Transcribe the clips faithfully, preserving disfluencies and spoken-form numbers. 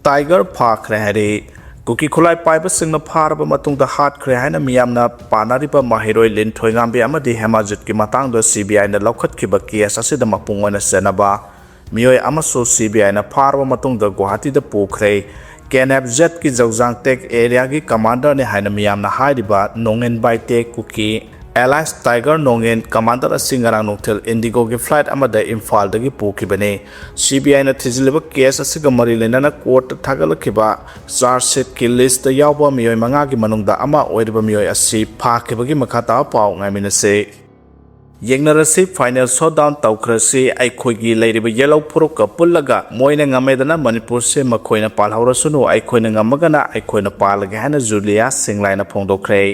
Tiger ꯐꯥꯈ꯭ꯔꯦ ꯍꯥꯏꯔꯤ꯫ ꯀꯨꯀꯤ ꯈꯨꯠꯂꯥꯏ ꯄꯥꯏꯕꯁꯤꯡꯅ ꯐꯥꯔꯕ ꯃꯇꯨꯡꯗ ꯍꯥꯠꯈ꯭ꯔꯦ ꯍꯥꯏꯅ ꯃꯤꯌꯥꯝꯅ ꯄꯥꯅꯔꯤꯕ ꯃꯍꯩꯔꯣꯏ ꯂꯤꯟꯊꯣꯏꯉꯥꯝꯕꯤ ꯑꯃꯗꯤ ꯍꯦꯃꯥꯖꯤꯠꯀꯤ ꯃꯇꯥꯡꯗ ꯁꯤ ꯕꯤ ꯑꯥꯏꯅ ꯂꯧꯈꯠꯈꯤꯕ ꯀꯦꯁ ꯑꯁꯤꯗ ꯃꯄꯨꯡ ꯑꯣꯏꯅ ꯆꯦꯟꯅꯕ ꯃꯤꯑꯣꯏ ꯑꯃꯁꯨ ꯁꯤ ꯕꯤ ꯑꯥꯏꯅ ꯐꯥꯔꯕ ꯃꯇꯨꯡꯗ ꯒꯨꯋꯥꯍꯥꯇꯤꯗ ꯄꯨꯈ꯭ꯔꯦ꯫ ꯀꯦ ꯑꯦꯟ ꯑꯦꯐ ꯖꯦꯠꯀꯤ ꯖꯧꯖꯥꯡ ꯇꯦꯛ ꯑꯦꯔꯤꯌꯥꯒꯤ ꯀꯃꯥꯟꯗꯔꯅꯤ ꯍꯥꯏꯅ ꯃꯤꯌꯥꯝꯅ ꯍꯥꯏꯔꯤꯕ ꯅꯣꯡꯉꯦꯟ ꯕꯥꯏꯇꯦ ꯀꯨꯀꯤ ꯑꯦꯂꯥꯏꯁ ꯇꯥꯏꯒꯔ ꯅꯣꯡꯉꯦꯟ ꯀꯃꯥꯟꯗꯔ ꯑꯁꯤ ꯉꯔꯥꯡ ꯅꯨꯡꯊꯤꯜ ꯏꯟꯗꯤꯒꯣꯒꯤ ꯐ꯭ꯂꯥꯏꯠ ꯑꯃꯗ ꯏꯝꯐꯥꯜꯗꯒꯤ ꯄꯨꯈꯤꯕꯅꯤ꯫ ꯁꯤ ꯕꯤ ꯑꯥꯏꯅ ꯊꯤꯖꯤꯜꯂꯤꯕ ꯀꯦꯁ ꯑꯁꯤꯒ ꯃꯔꯤ ꯂꯩꯅꯅ ꯀꯣꯔꯠꯇ ꯊꯥꯒꯠꯂꯛꯈꯤꯕ ꯆꯥꯔꯖ ꯁꯤꯠꯀꯤ ꯂꯤꯁꯇ ꯌꯥꯎꯕ ꯃꯤꯑꯣꯏ ꯃꯉꯥꯒꯤ ꯃꯅꯨꯡꯗ ꯑꯃ ꯑꯣꯏꯔꯤꯕ ꯃꯤꯑꯣꯏ ꯑꯁꯤ ꯐꯥꯈꯤꯕꯒꯤ ꯃꯈꯥ ꯇꯥꯕ ꯄꯥꯎ ꯉꯥꯏꯃꯤꯟꯅꯁꯤ꯫ ꯌꯦꯡꯅꯔꯁꯤ꯫ Final showdown ꯇꯧꯈ꯭ꯔꯁꯤ꯫ ꯑꯩꯈꯣꯏꯒꯤ ꯂꯩꯔꯤꯕ ꯌꯦꯜꯂꯧ ꯐꯨꯔꯨꯞꯀ ꯄꯨꯜꯂꯒ ꯃꯣꯏꯅ ꯉꯝꯃꯦꯗꯅ ꯃꯅꯤꯄꯨꯔꯁꯦ ꯃꯈꯣꯏꯅ ꯄꯥꯜꯍꯧꯔꯁꯅꯨ, ꯑꯩꯈꯣꯏꯅ ꯉꯝꯃꯒꯅ ꯑꯩꯈꯣꯏꯅ ꯄꯥꯜꯂꯒꯦ ꯍꯥꯏꯅ ꯖꯨꯂꯤꯌꯥ ꯁꯤꯡꯂꯥꯏꯅ ꯐꯣꯡꯗꯣꯛꯈ꯭ꯔꯦ꯫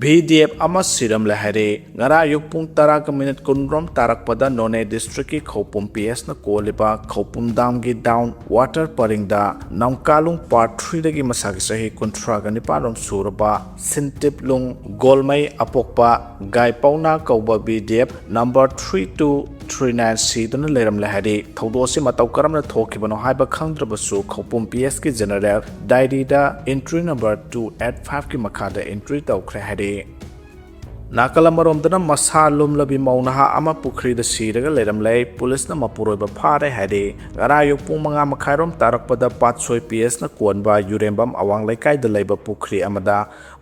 ꯚꯤ ꯗꯤ ꯑꯦꯐ ꯑꯃ ꯁꯤꯔꯝꯂꯦ ꯍꯥꯏꯔꯦ꯫ ꯉꯔꯥꯡ ꯑꯌꯨꯛ ꯄꯨꯡ ꯇꯔꯥꯒ ꯃꯤꯅꯤꯠ ꯀꯨꯟꯔꯣꯝ ꯇꯥꯔꯛꯄꯗ ꯅꯣꯅꯦ ꯗꯤꯁꯇ꯭ꯔꯤꯛꯀꯤ ꯈꯧꯄꯨꯝ ꯄꯤ ꯑꯦꯁꯅ ꯀꯣꯜꯂꯤꯕ ꯈꯧꯄꯨꯝ ꯗꯥꯝꯒꯤ ꯗꯥꯎꯟ ꯋꯥꯇꯔ ꯄꯔꯤꯡꯗ ꯅꯝꯀꯥꯂꯨꯡ ꯄꯥꯔꯠ ꯊ꯭ꯔꯤꯗꯒꯤ ꯃꯁꯥꯒꯤ ꯆꯍꯤ ꯀꯨꯟꯊ꯭ꯔꯥꯒ ꯅꯤꯄꯥꯟꯔꯣꯝ ꯁꯨꯔꯕ ꯁꯤꯟꯇꯤꯞꯂꯨꯡ ꯒꯣꯜꯃꯩ ꯑꯄꯣꯛꯄ ꯒꯥꯏ ꯄꯧꯅꯥ ꯀꯧꯕ V D F number three two three nine ꯁꯤꯗꯨꯅ ꯂꯩꯔꯝꯂꯦ ꯍꯥꯏꯔꯤ꯫ ꯊꯧꯗꯣꯛ ꯑꯁꯤ ꯃꯇꯧ ꯀꯔꯝꯅ ꯊꯣꯛꯈꯤꯕꯅꯣ ꯍꯥꯏꯕ ꯈꯪꯗ꯭ꯔꯕꯁꯨ ꯈꯧꯄꯨꯝ ꯄꯤ ꯑꯦꯁꯀꯤ ꯖꯦꯅꯔꯦꯜ ꯗꯥꯏꯔꯤꯗ ꯑꯦꯟꯇ꯭ꯔꯤ ꯅꯝꯕꯔ ꯇꯨ ꯑꯦꯠ ꯐꯥꯏꯚꯀꯤ ꯃꯈꯥꯗ ꯑꯦꯟꯇ꯭ꯔꯤ ꯇꯧꯈ꯭ꯔꯦ ꯍꯥꯏꯔꯤ꯫ ꯅꯥꯀꯜ ꯑꯃꯔꯣꯝꯗꯅ ꯃꯁꯥ ꯂꯨꯝꯂꯕꯤ ꯃꯧ ꯅꯍꯥ ꯑꯃ ꯄꯨꯈ꯭ꯔꯤꯗ ꯁꯤꯔꯒ ꯂꯩꯔꯝꯂꯦ꯫ ꯄꯨꯂꯤꯁꯅ ꯃꯄꯨꯔꯣꯏꯕ ꯐꯥꯔꯦ ꯍꯥꯏꯔꯤ꯫ ꯉꯔꯥꯡ ꯑꯌꯨꯛ ꯄꯨꯡ ꯃꯉꯥ ꯃꯈꯥꯏꯔꯣꯝ ꯇꯥꯔꯛꯄꯗ ꯄꯥꯠꯁꯣꯏ ꯄꯤ ꯑꯦꯁꯅ ꯀꯣꯟꯕ ꯌꯨꯔꯦꯝꯕꯝ ꯑꯋꯥꯡ ꯂꯩꯀꯥꯏꯗ ꯂꯩꯕ ꯄꯨꯈ꯭ꯔꯤ ꯑꯃꯗ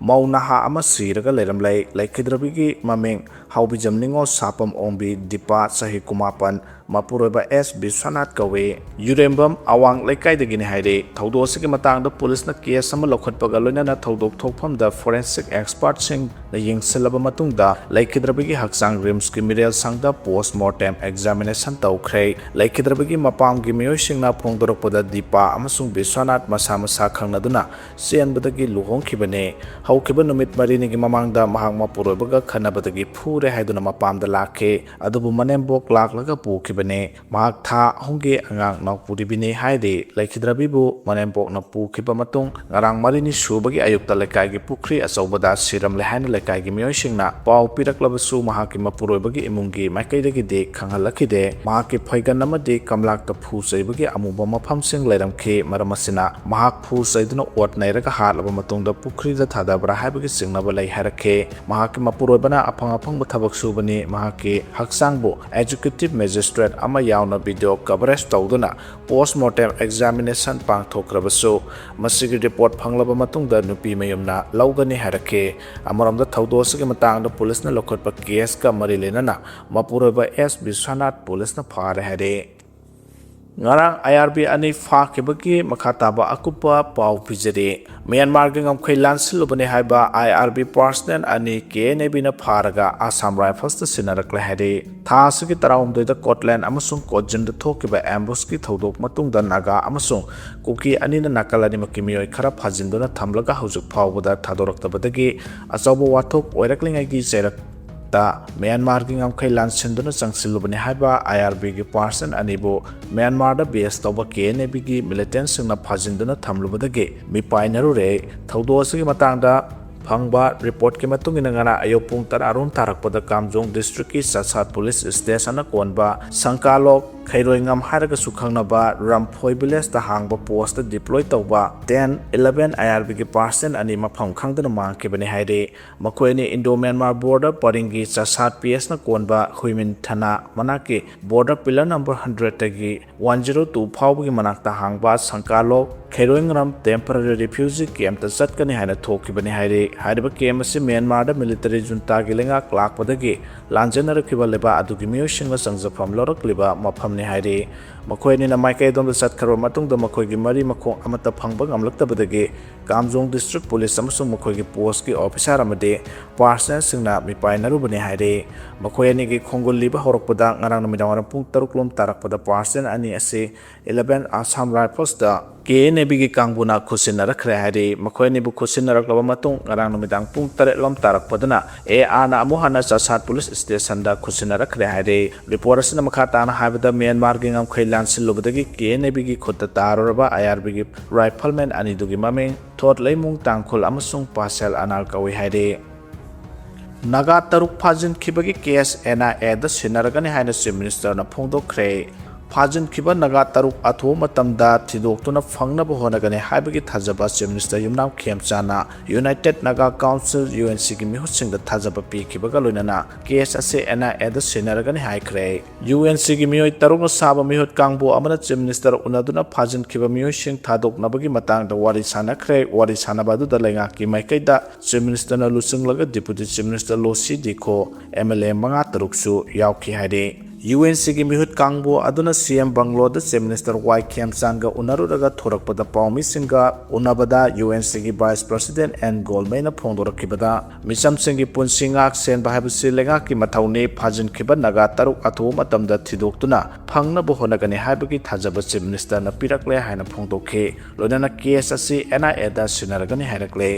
ꯃꯧ ꯅꯍꯥ ꯑꯃ ꯁꯤꯔꯒ ꯂꯩꯔꯝꯂꯦ꯫ ꯂꯩꯈꯤꯗ꯭ꯔꯕꯤꯒꯤ ꯃꯃꯤꯡ ꯍꯥꯎꯕꯤꯖꯝ ꯅꯤꯉꯣꯜ ꯁꯥꯄꯝ ꯑꯣꯡꯕꯤ ꯗꯤꯄꯥ ꯆꯍꯤ ꯀꯨꯟꯃꯥꯄꯟ, ꯃꯄꯨꯔꯣꯏꯕ ꯑꯦꯁ ꯕꯤꯁ꯭ꯋꯥꯅꯥꯊ ꯀꯧꯏ꯫ ꯌꯨꯔꯦꯝꯕꯝ ꯑꯋꯥꯡ ꯂꯩꯀꯥꯏꯗꯒꯤꯅꯤ ꯍꯥꯏꯔꯤ꯫ ꯊꯧꯗꯣꯛ ꯑꯁꯤꯒꯤ ꯃꯇꯥꯡꯗ ꯄꯨꯂꯤꯁꯅ ꯀꯦꯁ ꯑꯃ ꯂꯧꯈꯠꯄꯒ ꯂꯣꯏꯅꯅ ꯊꯧꯗꯣꯛ ꯊꯣꯛꯐꯝꯗ ꯐꯣꯔꯦꯟꯁꯤꯛ ꯑꯦꯛꯁꯄꯔꯠꯁꯤꯡꯅ ꯌꯦꯡꯁꯤꯜꯂꯕ ꯃꯇꯨꯡꯗ ꯂꯩꯈꯤꯗ꯭ꯔꯕꯒꯤ ꯍꯛꯆꯥꯡ ꯔꯤꯝꯁꯀꯤ ꯃꯤꯔꯦꯜ ꯁꯪꯗ ꯄꯣꯁꯃꯣꯔꯇꯦꯝ ꯑꯦꯛꯖꯥꯃꯤꯅꯦꯁꯟ ꯇꯧꯈ꯭ꯔꯦ꯫ ꯂꯩꯈꯤꯗ꯭ꯔꯕꯒꯤ ꯃꯄꯥꯝꯒꯤ ꯃꯤꯑꯣꯏꯁꯤꯡꯅ ꯐꯣꯡꯗꯣꯔꯛꯄꯗ ꯗꯤꯄꯥ ꯑꯃꯁꯨꯡ ꯕꯤꯁ꯭ꯋꯥꯅꯥꯊ ꯃꯁꯥ ꯃꯁꯥ ꯈꯪꯅꯗꯨꯅ ꯆꯦꯟꯕꯗꯒꯤ ꯂꯨꯍꯣꯡꯈꯤꯕꯅꯤ꯫ ꯍꯧꯈꯤꯕ ꯅꯨꯃꯤꯠ ꯃꯔꯤꯅꯤꯒꯤ ꯃꯃꯥꯡꯗ ꯃꯍꯥꯛ ꯃꯄꯨꯔꯣꯏꯕꯒ ꯈꯠꯅꯕꯗꯒꯤ ꯐꯨꯔꯦ ꯍꯥꯏꯗꯨꯅ ꯃꯄꯥꯝꯗ ꯂꯥꯛꯈꯤ꯫ ꯑꯗꯨꯕꯨ ꯃꯅꯦꯝꯕꯣꯛ ꯂꯥꯛꯂꯒ ꯄꯨꯈꯤꯕ ꯄꯅꯦ꯫ ꯃꯍꯥꯛ ꯊꯥ ꯑꯍꯨꯝꯒꯤ ꯑꯉꯥꯡ ꯅꯥꯎꯄꯨꯔꯤꯕꯤꯅꯤ ꯍꯥꯏꯔꯤ꯫ ꯂꯩꯈꯤꯗ꯭ꯔꯕꯤꯕꯨ ꯃꯅꯦꯝꯄꯣꯛꯅ ꯄꯨꯈꯤꯕ ꯃꯇꯨꯡ ꯉꯔꯥꯡ ꯃꯔꯤꯅꯤ ꯁꯨꯕꯒꯤ ꯑꯌꯨꯛꯇ ꯂꯩꯀꯥꯏꯒꯤ ꯄꯨꯈ꯭ꯔꯤ ꯑꯆꯧꯕꯗ ꯁꯤꯔꯝꯂꯦ ꯍꯥꯏꯅ ꯂꯩꯀꯥꯏꯒꯤ ꯃꯤꯑꯣꯏꯁꯤꯡꯅ ꯄꯥꯎ ꯄꯤꯔꯛꯂꯕꯁꯨ ꯃꯍꯥꯛꯀꯤ ꯃꯄꯨꯔꯣꯏꯕꯒꯤ ꯏꯃꯨꯡꯒꯤ ꯃꯥꯏꯀꯩꯗꯒꯤꯗꯤ ꯈꯪꯍꯜꯂꯛꯈꯤꯗꯦ꯫ ꯃꯍꯥꯛꯀꯤ ꯐꯩꯒꯟ ꯑꯃꯗꯤ ꯀꯝꯂꯥꯛꯇ ꯐꯨ ꯆꯩꯕꯒꯤ ꯑꯃꯨꯕ ꯃꯐꯝꯁꯤꯡ ꯂꯩꯔꯝꯈꯤ꯫ ꯃꯔꯝ ꯑꯁꯤꯅ ꯃꯍꯥꯛ ꯐꯨ ꯆꯩꯗꯨꯅ ꯑꯣꯠ ꯅꯩꯔꯒ ꯍꯥꯠꯂꯕ ꯃꯇꯨꯡꯗ ꯄꯨꯈ꯭ꯔꯤꯗ ꯊꯥꯗꯕ꯭ꯔꯥ ꯍꯥꯏꯕꯒꯤ ꯆꯤꯡꯅꯕ ꯂꯩ ꯍꯥꯏꯔꯛꯈꯤ꯫ ꯃꯍꯥꯛꯀꯤ ꯃꯄꯨꯔꯣꯏꯕꯅ ꯑꯐꯪ ꯑꯐꯪꯕ ꯊꯕꯛ ꯁꯨꯕꯅꯤ, ꯃꯍꯥꯛꯀꯤ ꯍꯛꯆꯥꯡꯕꯨ Executive Magistrate ꯑꯃ ꯌꯥꯎꯅ video coverage ꯇꯧꯗꯨꯅ post mortem examination ꯄꯥꯡꯊꯣꯛꯈ꯭ꯔꯕꯁꯨ, ꯃꯁꯤꯒꯤ report ꯐꯪꯂꯕ ꯃꯇꯨꯡꯗ ꯅꯨꯄꯤ ꯃꯌꯨꯝꯅ ꯂꯧꯒꯅꯤ ꯍꯥꯏꯔꯛꯈꯤ꯫ ꯑꯃꯔꯣꯝꯗ ꯊꯧꯗꯣꯛ ꯑꯁꯤꯒꯤ ꯃꯇꯥꯡꯗ ꯄꯨꯂꯤꯁꯅ ꯂꯧꯈꯠꯄ case ꯀ ꯃꯔꯤ ꯂꯩꯅꯅ ꯃꯄꯨꯔꯣꯏꯕ ꯑꯦꯁ ꯕꯤꯁ꯭ꯋꯥꯅꯥꯊ ꯄꯨꯂꯤꯁꯅ ꯐꯥꯔꯦ ꯍꯥꯏꯔꯤ꯫ ꯉꯔꯥꯡ ꯑꯥꯏ ꯑꯥꯔ ꯕꯤ ꯑꯅꯤ ꯐꯥꯈꯤꯕꯒꯤ ꯃꯈꯥ ꯇꯥꯕ ꯑꯀꯨꯞꯄ ꯄꯥꯎ ꯄꯤꯖꯔꯤ꯫ ꯃ꯭ꯌꯥꯟꯃꯥꯔꯒꯤ ꯉꯝꯈꯩ ꯂꯥꯟꯁꯤꯜꯂꯨꯕꯅꯤ ꯍꯥꯏꯕ ꯑꯥꯏ ꯑꯥꯔ ꯕꯤ personnel ꯑꯅꯤ ꯀꯦ ꯑꯦꯟ ꯑꯦ ꯕꯤꯅ ꯐꯥꯔꯒ ꯑꯁꯥꯝ ꯔꯥꯏꯐꯜꯁꯇ ꯁꯤꯟꯅꯔꯛꯂꯦ ꯍꯥꯏꯔꯤ꯫ ꯊꯥ ꯑꯁꯤꯒꯤ ꯇꯔꯥꯍꯨꯝꯗꯣꯏꯗ ꯀꯣꯠꯂꯦꯟ ꯑꯃꯁꯨꯡ ꯀꯣꯠꯖꯤꯟꯗ ꯊꯣꯛꯈꯤꯕ ambush ꯀꯤ ꯊꯧꯗꯣꯛ ꯃꯇꯨꯡꯗ ꯅꯥꯒꯥ ꯑꯃꯁꯨꯡ ꯀꯨꯀꯤ ꯑꯅꯤꯅ ꯅꯥꯀꯜ ꯑꯅꯤꯃꯛꯀꯤ ꯃꯤꯑꯣꯏ ꯈꯔ ꯐꯥꯖꯤꯟꯗꯨꯅ ꯊꯝꯂꯒ ꯍꯧꯖꯤꯛ ꯐꯥꯎꯕꯗ ꯊꯥꯗꯣꯔꯛꯇꯕꯗꯒꯤ ꯑꯆꯧꯕ ꯋꯥꯊꯣꯛ ꯑꯣꯏꯔꯛꯂꯤꯉꯩꯒꯤ ꯆꯩꯔꯛ ꯇ ꯃ꯭ꯌꯥꯟꯃꯥꯔꯒꯤ ꯉꯝꯈꯩ ꯂꯥꯟꯁꯤꯟꯗꯨꯅ ꯆꯪꯁꯤꯜꯂꯨꯕꯅꯤ ꯍꯥꯏꯕ ꯑꯥꯏ ꯑꯥꯔ ꯕꯤꯒꯤ personnel ꯑꯅꯤꯕꯨ ꯃ꯭ꯌꯥꯟꯃꯥꯔꯗ base ꯇꯧꯕ ꯀꯦ ꯑꯦꯟ ꯑꯦ ꯕꯤꯒꯤ militantꯁꯤꯡꯅ ꯐꯥꯖꯤꯟꯗꯨꯅ ꯊꯝꯂꯨꯕꯗꯒꯤ ꯃꯤꯄꯥꯏꯅꯔꯨꯔꯦ꯫ ꯊꯧꯗꯣꯛ ꯑꯁꯤꯒꯤ ꯃꯇꯥꯡꯗ ꯐꯪꯕ reportꯀꯤ ꯃꯇꯨꯡ ꯏꯟꯅ ꯉꯔꯥꯡ ꯑꯌꯨꯛ ꯄꯨꯡ ꯇꯔꯥ ꯑꯔꯣꯝ ꯇꯥꯔꯛꯄꯗ ꯀꯥꯝꯖꯣꯡ districtꯀꯤ ꯆꯥꯁꯥꯠ police stationꯅ ꯀꯣꯟꯕ ꯁꯪꯀꯥꯂꯣꯛ ꯈꯩꯔꯣꯏꯉꯝ ꯍꯥꯏꯔꯒꯁꯨ ꯈꯪꯅꯕ ꯔꯝꯐꯣꯏ villageꯇ ꯍꯥꯡꯕ postꯇ deploy ꯇꯧꯕ ten eleven ꯑꯥꯏ ꯑꯥꯔ ꯕꯤꯒꯤ personnel ꯑꯅꯤ ꯃꯐꯝ ꯈꯪꯗꯅ ꯃꯥꯡꯈꯤꯕꯅꯤ ꯍꯥꯏꯔꯤ꯫ ꯃꯈꯣꯏ ꯑꯅꯤ Indo Myanmar border ꯄꯔꯤꯡꯒꯤ ꯆꯥꯁꯥꯠ ꯄꯤ ꯑꯦꯁꯅ ꯀꯣꯟꯕ ꯍꯨꯏꯃꯤꯟ ꯊꯅꯥ ꯃꯅꯥꯛꯀꯤ border pillar number hundredꯇꯒꯤ one zero two ꯐꯥꯎꯕꯒꯤ ꯃꯅꯥꯛꯇ ꯍꯥꯡꯕ ꯁꯪꯀꯥꯂꯣꯛ ꯈꯩꯔꯣꯏꯉꯔꯝ temporary refugee campꯇ ꯆꯠꯀꯅꯤ ꯍꯥꯏꯅ ꯊꯣꯛꯈꯤꯕꯅꯤ ꯍꯥꯏꯔꯤ꯫ ꯍꯥꯏꯔꯤꯕ camp ꯑꯁꯤ ꯃ꯭ꯌꯥꯟꯃꯥꯔꯗ military juntaꯒꯤ ꯂꯩꯉꯥꯛ ꯂꯥꯛꯄꯗꯒꯤ ꯂꯥꯟꯖꯦꯟꯅꯔꯛꯈꯤꯕ ꯂꯩꯕꯥꯛ ꯑꯗꯨꯒꯤ ꯃꯤꯑꯣꯏꯁꯤꯡꯅ ꯆꯪꯖꯐꯝ ꯂꯧꯔꯛꯂꯤꯕ ꯃꯐꯝꯅꯤ ꯍꯥꯏꯔꯤ꯫ ꯃꯈꯣꯏ ꯑꯅꯤꯅ ꯃꯥꯏꯀꯩ ꯑꯗꯣꯝꯗ ꯆꯠꯈ꯭ꯔꯕ ꯃꯇꯨꯡꯗ ꯃꯈꯣꯏꯒꯤ ꯃꯔꯤ ꯃꯈꯣꯡ ꯑꯃꯠꯇ ꯐꯪꯕ ꯉꯝꯂꯛꯇꯕꯗꯒꯤ ꯀꯥꯝꯖꯣꯡ district police ꯑꯃꯁꯨꯡ ꯃꯈꯣꯏꯒꯤ postꯀꯤ officer ꯑꯃꯗꯤ personnelꯁꯤꯡꯅ ꯃꯤꯄꯥꯏꯅꯔꯨꯕꯅꯤ ꯍꯥꯏꯔꯤ꯫ ꯃꯈꯣꯏ ꯑꯅꯤꯒꯤ ꯈꯣꯡꯒꯨꯜ ꯂꯤꯕ ꯍꯧꯔꯛꯄꯗ ꯉꯔꯥꯡ ꯅꯨꯃꯤꯗꯥꯡ ꯋꯥꯏꯔꯝ ꯄꯨꯡ ꯇꯔꯨꯛ ꯂꯣꯝ ꯇꯥꯔꯛꯄꯗ personnel ꯑꯅꯤ ꯑꯁꯤ eleven Assam Riflesꯇ ꯀꯦ ꯑꯦꯟ ꯑꯦ ꯕꯤꯒꯤ ꯀꯥꯡꯕꯨꯅ ꯈꯨꯠꯁꯤꯟꯅꯔꯛꯈ꯭ꯔꯦ ꯍꯥꯏꯔꯤ꯫ ꯃꯈꯣꯏ ꯑꯅꯤꯕꯨ ꯈꯨꯠꯁꯤꯟꯅꯔꯛꯂꯕ ꯃꯇꯨꯡ ꯉꯔꯥꯡ ꯅꯨꯃꯤꯗꯥꯡ ꯄꯨꯡ ꯇꯔꯦꯠ ꯂꯣꯝ ꯇꯥꯔꯛꯄꯗꯅ ꯑꯦ ꯑꯥꯔꯅ ꯑꯃꯨꯛ ꯍꯟꯅ ꯆꯁꯥꯠ ꯄꯨꯂꯤꯁ ꯁ꯭ꯇꯦꯁꯟꯗ ꯈꯨꯠꯁꯤꯟꯅꯔꯛꯈ꯭ꯔꯦ ꯍꯥꯏꯔꯤ꯫ ꯔꯤꯄꯣꯔꯠ ꯑꯁꯤꯅ ꯃꯈꯥ ꯇꯥꯅ ꯍꯥꯏꯕꯗ, ꯃ꯭ꯌꯥꯟꯃꯥꯔꯒꯤ ꯉꯝꯈꯩ ꯂꯥꯟꯁꯤꯜꯂꯨꯕꯗꯒꯤ ꯀꯦ ꯑꯦꯟ ꯑꯦ ꯕꯤꯒꯤ ꯈꯨꯠꯇ ꯇꯥꯔꯨꯔꯕ ꯑꯥꯏ ꯑꯥꯔ ꯕꯤꯒꯤ ꯔꯥꯏꯐꯜꯃꯦꯟ ꯑꯅꯤꯗꯨꯒꯤ ꯃꯃꯤꯡ ꯊꯣꯠ ꯂꯩꯃꯨꯡ ꯇꯥꯡꯈꯨꯜ ꯑꯃꯁꯨꯡ ꯄꯥꯁꯦꯜ ꯑꯅꯥꯜ ꯀꯧꯏ ꯍꯥꯏꯔꯤ꯫ ꯅꯥꯒꯥ ꯇꯔꯨꯛ ꯐꯥꯖꯤꯟꯈꯤꯕꯒꯤ ꯀꯦꯁ ꯑꯦꯟ ꯑꯥꯏ ꯑꯦꯗ ꯁꯤꯟꯅꯔꯒꯅꯤ ꯍꯥꯏꯅ ꯆꯤꯐ ꯃꯤꯅꯤꯁꯇꯔꯅ ꯐꯣꯡꯗꯣꯛꯈ꯭ꯔꯦ꯫ ꯐꯥꯖꯤꯟꯈꯤꯕ ꯅꯥꯒꯥ ꯇꯔꯨꯛ ꯑꯊꯨꯕ ꯃꯇꯝꯗ ꯊꯤꯗꯣꯛꯇꯨꯅ ꯐꯪꯅꯕ ꯍꯣꯠꯅꯒꯅꯤ ꯍꯥꯏꯕꯒꯤ ꯊꯥꯖꯕ ꯆꯤꯐ ꯃꯤꯅꯤꯁꯇꯔ ꯌꯨꯝꯅꯥꯝ ꯈꯦꯝꯆꯥꯟꯅ united Naga council, U N ꯁꯤꯒꯤ ꯃꯤꯍꯨꯠꯁꯤꯡꯗ ꯊꯥꯖꯕ ꯄꯤꯈꯤꯕꯒ ꯂꯣꯏꯅꯅ ꯀꯦꯁ ꯑꯁꯤ ꯑꯦꯟ ꯑꯥꯏ ꯑꯦꯗ ꯁꯤꯟꯅꯔꯒꯅꯤ ꯍꯥꯏꯈ꯭ꯔꯦ꯫ ꯌꯨ ꯑꯦꯟ ꯁꯤꯒꯤ ꯃꯤꯑꯣꯏ ꯇꯔꯨꯛꯅ ꯁꯥꯕ ꯃꯤꯍꯨꯠ ꯀꯥꯡꯕꯨ ꯑꯃꯅ ꯆꯤꯐ ꯃꯤꯅꯤꯁꯇꯔ ꯎꯅꯗꯨꯅ ꯐꯥꯖꯤꯟꯈꯤꯕ ꯃꯤꯑꯣꯏꯁꯤꯡ ꯊꯥꯗꯣꯛꯅꯕꯒꯤ ꯃꯇꯥꯡꯗ ꯋꯥꯔꯤ ꯁꯥꯟꯅꯈ꯭ꯔꯦ꯫ ꯋꯥꯔꯤ ꯁꯥꯟꯅꯕ ꯑꯗꯨꯗ ꯂꯩꯉꯥꯛꯀꯤ ꯃꯥꯏꯀꯩꯗ ꯆꯤꯐ ꯃꯤꯅꯤꯁꯇꯔꯅ ꯂꯨꯆꯤꯡꯂꯒ ꯗꯤꯄꯨꯇꯤ ꯆꯤꯐ ꯃꯤꯅꯤꯁꯇꯔ ꯂꯣ ꯁꯤ ꯗꯤꯈꯣ, ꯑꯦꯝ ꯑꯦꯜ ꯑꯦ ꯃꯉꯥ ꯇꯔꯨꯛꯁꯨ ꯌꯥꯎꯈꯤ ꯍꯥꯏꯔꯤ꯫ ꯌꯨ ꯑꯦꯟ ꯁꯤꯒꯤ ꯃꯤꯍꯨꯠ ꯀꯥꯡꯕꯨ ꯑꯗꯨꯅ ꯁꯤ ꯑꯦꯝ ꯕꯪꯒꯂꯣꯗ ꯆꯤꯐ ꯃꯤꯅꯤꯁꯇꯔ ꯋꯥꯏ ꯈꯦꯝꯆꯥꯟꯒ ꯎꯅꯔꯨꯔꯒ ꯊꯣꯔꯛꯄꯗ ꯄꯥꯎꯃꯤꯁꯤꯡꯒ ꯎꯅꯕꯗ ꯌꯨ ꯑꯦꯟ ꯁꯤꯒꯤ ꯚꯥꯏꯁ ꯄ꯭ꯔꯁꯤꯗꯦꯟ ꯑꯦꯟ ꯒꯣꯜꯃꯦꯅ ꯐꯣꯡꯗꯣꯔꯛꯈꯤꯕꯗ, ꯃꯤꯆꯝꯁꯤꯡꯒꯤ ꯄꯨꯟꯁꯤ ꯉꯥꯛ ꯁꯦꯟꯕ ꯍꯥꯏꯕꯁꯤ ꯂꯩꯉꯥꯛꯀꯤ ꯃꯊꯧꯅꯤ꯫ ꯐꯥꯖꯤꯟꯈꯤꯕ ꯅꯥꯒꯥ ꯇꯔꯨꯛ ꯑꯊꯨꯕ ꯃꯇꯝꯗ ꯊꯤꯗꯣꯛꯇꯨꯅ ꯐꯪꯅꯕ ꯍꯣꯠꯅꯒꯅꯤ ꯍꯥꯏꯕꯒꯤ ꯊꯥꯖꯕ ꯆꯤꯐ ꯃꯤꯅꯤꯁꯇꯔꯅ ꯄꯤꯔꯛꯂꯦ ꯍꯥꯏꯅ ꯐꯣꯡꯗꯣꯛꯈꯤ꯫ ꯂꯣꯏꯅꯅ ꯀꯦꯁ ꯑꯁꯤ ꯑꯦꯟ ꯑꯥꯏ ꯑꯦꯗ ꯁꯤꯟꯅꯔꯒꯅꯤ ꯍꯥꯏꯔꯛꯂꯦ꯫